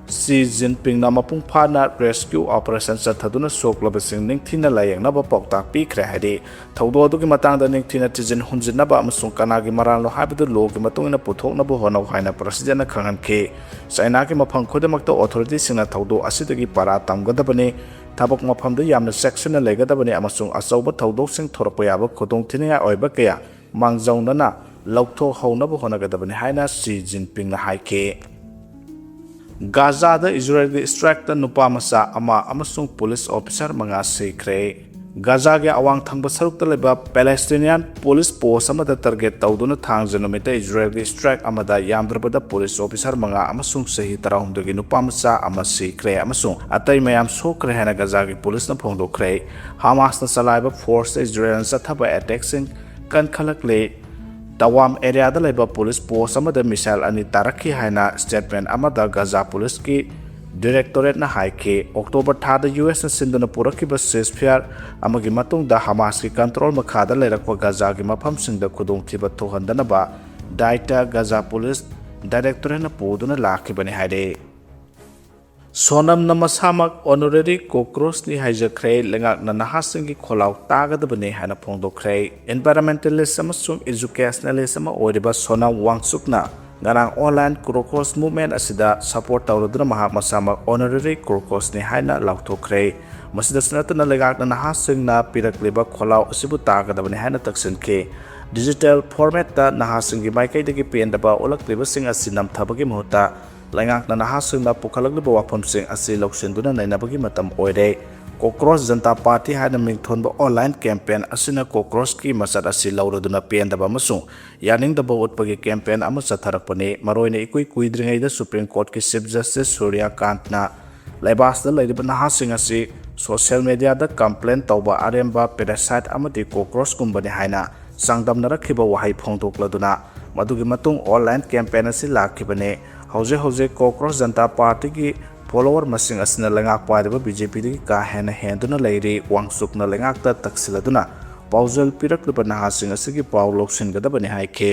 ꯁꯤ ꯖꯤꯟꯄꯤꯡꯅ ꯃꯄꯨꯡ ꯐꯥꯅ rescue operation ꯆꯠꯊꯗꯨꯅ ꯁꯣꯛꯂꯕꯁꯤꯡ ꯅꯤꯡꯊꯤꯅ ꯂꯥꯌꯦꯡꯅꯕ ꯄꯥꯎꯇꯥꯛ ꯄꯤꯈ꯭ꯔꯦ꯫ ꯍꯥꯏꯗꯤ ꯊꯧꯗꯣꯛ ꯑꯗꯨꯒꯤ ꯃꯇꯥꯡꯗ ꯅꯤꯡꯊꯤꯅ ꯊꯤꯖꯤꯟ ꯍꯨꯝꯖꯤꯟꯅꯕ ꯑꯃꯁꯨꯡ ꯀꯅꯥꯒꯤ ꯃꯔꯥꯜꯅꯣ ꯍꯥꯏꯕꯗꯨ ꯂꯣꯒꯤ ꯃꯇꯨꯡ ꯏꯟꯅ ꯄꯨꯊꯣꯛꯅꯕ ꯍꯣꯠꯅꯧ ꯍꯥꯏꯅ ꯄ꯭ꯔꯁꯤꯗꯦꯟꯅ ꯈꯪꯍꯟꯈꯤ꯫ ꯆꯥꯏꯅꯥꯒꯤ ꯃꯐꯝ ꯈꯨꯗꯤꯡꯃꯛꯇ ꯑꯣꯊꯣꯔꯤꯇꯤꯁꯤꯡꯅ ꯊꯧꯗꯣꯛ ꯑꯁꯤꯗꯒꯤ ꯄꯔꯥ ꯇꯝꯒꯗꯕꯅꯤ꯫ ꯊꯕꯛ ꯃꯐꯝꯗ ꯌꯥꯝꯅ ꯆꯦꯛꯁꯤꯟꯅ ꯂꯩꯒꯗꯕꯅꯤ ꯑꯃꯁꯨꯡ ꯑꯆꯧꯕ ꯊꯧꯗꯣꯛꯁꯤꯡ ꯊꯣꯔꯛꯄ ꯌꯥꯕ ꯈꯨꯗꯣꯡꯊꯤꯅꯤꯡꯉꯥꯏ ꯑꯣꯏꯕ ꯀꯌꯥ ꯃꯥꯡꯖꯧꯅꯅ ꯂꯧꯊꯣꯛꯍꯧꯅꯕ ꯍꯣꯠꯅꯒꯗꯕꯅꯤ ꯍꯥꯏꯅ ꯁꯤ ꯖꯤꯟꯄꯤꯡꯅ ꯍꯥꯏꯈꯤ꯫ ꯒꯥꯖꯥꯗ ꯏꯖꯔꯦꯜꯒꯤ strikeꯇ ꯅꯨꯄꯥ ꯃꯆꯥ ꯑꯃ ꯑꯃꯁꯨꯡ ꯄꯨꯂꯤꯁ ꯑꯣꯐꯤꯁꯥꯔ ꯃꯉꯥ ꯁꯤꯈ꯭ꯔꯦ꯫ ꯒꯥꯖꯥꯒꯤ ꯑꯋꯥꯡ ꯊꯪꯕ ꯁꯔꯨꯛꯇ ꯂꯩꯕ Palestinian ꯄꯨꯂꯤꯁ ꯄꯣꯁ ꯑꯃꯗ target ꯇꯧꯗꯨꯅ ꯊꯥꯡꯖ ꯅꯨꯃꯤꯠꯇ ꯏꯖꯔꯦꯜꯒꯤ strike ꯑꯃꯗ ꯌꯥꯝꯗ꯭ꯔꯕꯗ ꯄꯨꯂꯤꯁ ꯑꯣꯐꯤꯁꯥꯔ ꯃꯉꯥ ꯑꯃꯁꯨꯡ ꯆꯍꯤ ꯇꯔꯥꯍꯨꯝꯗꯣꯏꯒꯤ ꯅꯨꯄꯥ ꯃꯆꯥ ꯑꯃ ꯁꯤꯈ꯭ꯔꯦ ꯑꯃꯁꯨꯡ ꯑꯇꯩ ꯃꯌꯥꯝ ꯁꯣꯛꯈ꯭ꯔꯦ ꯍꯥꯏꯅ ꯒꯥꯖꯥꯒꯤ ꯄꯨꯂꯤꯁꯅ ꯐꯣꯡꯗꯣꯛꯈ꯭ꯔꯦ꯫ ꯍꯃꯥꯁꯅ ꯆꯂꯥꯏꯕ forceꯇ ꯏꯖꯔꯦꯜꯅ ꯆꯠꯊꯕ attackꯁꯤꯡ ꯀꯟꯈꯠꯂꯛꯂꯦ꯫ ꯇꯋꯥꯝ areaꯗ ꯂꯩꯕ ꯄꯨꯂꯤꯁ ꯄꯣꯁ ꯑꯃꯗ missile ꯑꯅꯤ ꯇꯥꯔꯛꯈꯤ ꯍꯥꯏꯅ statement ꯑꯃꯗ ꯒꯥꯖꯥ ꯄꯨꯂꯤꯁꯀꯤ directorateꯅ ꯍꯥꯏꯈꯤ꯫ ꯑꯣꯛꯇꯣꯕꯔ ꯊꯥꯗ ꯌꯨ ꯑꯦꯁꯅ ꯁꯤꯟꯗꯨꯅ ꯄꯨꯔꯛꯈꯤꯕ ceasefire ꯑꯃꯒꯤ ꯃꯇꯨꯡꯗ ꯍꯃꯥꯁꯀꯤ control ꯃꯈꯥꯗ ꯂꯩꯔꯛꯄ ꯒꯥꯖꯥꯒꯤ ꯃꯐꯝꯁꯤꯡꯗ ꯈꯨꯗꯣꯡꯊꯤꯕ ꯊꯣꯛꯍꯟꯗꯅꯕ ꯗꯥꯏꯇ ꯒꯥꯖꯥ ꯄꯨꯂꯤꯁ directorateꯅ ꯄꯨꯗꯨꯅ ꯂꯥꯛꯈꯤꯕꯅꯤ ꯍꯥꯏꯔꯦ꯫ ꯁꯣꯅꯝꯅ ꯃꯁꯥꯃꯛ honorary cockroachꯅꯤ ꯍꯥꯏꯖꯈ꯭ꯔꯦ꯫ ꯂꯩꯉꯥꯛꯅ ꯅꯍꯥꯁꯤꯡꯒꯤ ꯈꯣꯜꯂꯥꯎ ꯇꯥꯒꯗꯕꯅꯤ ꯍꯥꯏꯅ ꯐꯣꯡꯗꯣꯛꯈ꯭ꯔꯦ꯫ Environmentalist ꯑꯃꯁꯨꯡ educationalist ꯑꯃ ꯑꯣꯏꯔꯤꯕ ꯁꯣꯅꯝ ꯋꯥꯡꯆꯨꯛꯅ ꯉꯔꯥꯡ online cockroach movement ꯑꯁꯤꯗ support ꯇꯧꯔꯗꯨꯅ ꯃꯍꯥꯛ ꯃꯁꯥꯃꯛ honorary cockroachꯅꯤ ꯍꯥꯏꯅ ꯂꯥꯎꯊꯣꯛꯈ꯭ꯔꯦ꯫ ꯃꯁꯤꯗꯁꯨ ꯅꯠꯇꯅ ꯂꯩꯉꯥꯛꯅ ꯅꯍꯥꯁꯤꯡꯅ ꯄꯤꯔꯛꯂꯤꯕ ꯈꯣꯜꯂꯥꯎ ꯑꯁꯤꯕꯨ ꯇꯥꯒꯗꯕꯅꯤ ꯍꯥꯏꯅ ꯇꯛꯁꯤꯟꯈꯤ꯫ Digital formatꯇ ꯅꯍꯥꯁꯤꯡꯒꯤ ꯃꯥꯏꯀꯩꯗꯒꯤ ꯄꯦꯟꯗꯕ ꯎꯠꯂꯛꯂꯤꯕꯁꯤꯡ ꯑꯁꯤ ꯅꯝꯊꯕꯒꯤ ꯃꯍꯨꯠꯇ ꯂꯩꯉꯥꯛꯅ ꯅꯍꯥꯁꯤꯡꯅ ꯄꯨꯈꯠꯂꯛꯂꯤꯕ ꯋꯥꯐꯝꯁꯤꯡ ꯑꯁꯤ ꯂꯧꯁꯤꯟꯗꯨꯅ ꯅꯩꯅꯕꯒꯤ ꯃꯇꯝ ꯑꯣꯏꯔꯦ꯫ Cockroach Janata Party ꯍꯥꯏꯅ ꯃꯤꯡꯊꯣꯟꯕ online campaign ꯑꯁꯤꯅ cockroachꯀꯤ ꯃꯆꯠ ꯑꯁꯤ ꯂꯧꯔꯗꯨꯅ ꯄꯦꯟꯗꯕ ꯑꯃꯁꯨꯡ ꯌꯥꯅꯤꯡꯗꯕ ꯎꯠꯄꯒꯤ campaign ꯑꯃ ꯆꯠꯊꯔꯛꯄꯅꯤ꯫ ꯃꯔꯨꯑꯣꯏꯅ ꯏꯀꯨꯏ ꯀꯨꯏꯗ꯭ꯔꯤꯉꯩꯗ Supreme Courtꯀꯤ Chief Justice Surya Kantꯅ ꯂꯩꯕꯥꯛꯁꯤꯗ ꯂꯩꯔꯤꯕ ꯅꯍꯥꯁꯤꯡ ꯑꯁꯤ social mediaꯗ complain ꯇꯧꯕ ꯑꯔꯦꯝꯕ parasite ꯑꯃꯗꯤ cockroachꯀꯨꯝꯕꯅꯤ ꯍꯥꯏꯅ ꯆꯥꯡꯗꯝꯅꯔꯛꯈꯤꯕ ꯋꯥꯍꯩ ꯐꯣꯡꯗꯣꯛꯂꯗꯨꯅ ꯃꯗꯨꯒꯤ ꯃꯇꯨꯡ online campaign ꯑꯁꯤ ꯂꯥꯛꯈꯤꯕꯅꯤ꯫ ꯍꯧꯖꯤꯛ ꯍꯧꯖꯤꯛ Cockroach Janata Partyꯒꯤ follower ꯃꯁꯤꯡ ꯑꯁꯤꯅ ꯂꯩꯉꯥꯛ ꯄꯥꯏꯔꯤꯕ BJPꯗꯒꯤ ꯀꯥ ꯍꯦꯟꯅ ꯍꯦꯟꯗꯨꯅ ꯂꯩꯔꯤ꯫ ꯋꯥꯡꯆꯨꯛꯅ ꯂꯩꯉꯥꯛꯇ ꯇꯛꯁꯤꯜꯂꯗꯨꯅ ꯄꯥꯎꯖꯦꯜ ꯄꯤꯔꯛꯂꯤꯕ ꯅꯍꯥꯁꯤꯡ ꯑꯁꯤꯒꯤ ꯄꯥꯎ ꯂꯧꯁꯤꯟꯒꯗꯕꯅꯤ ꯍꯥꯏꯈꯤ꯫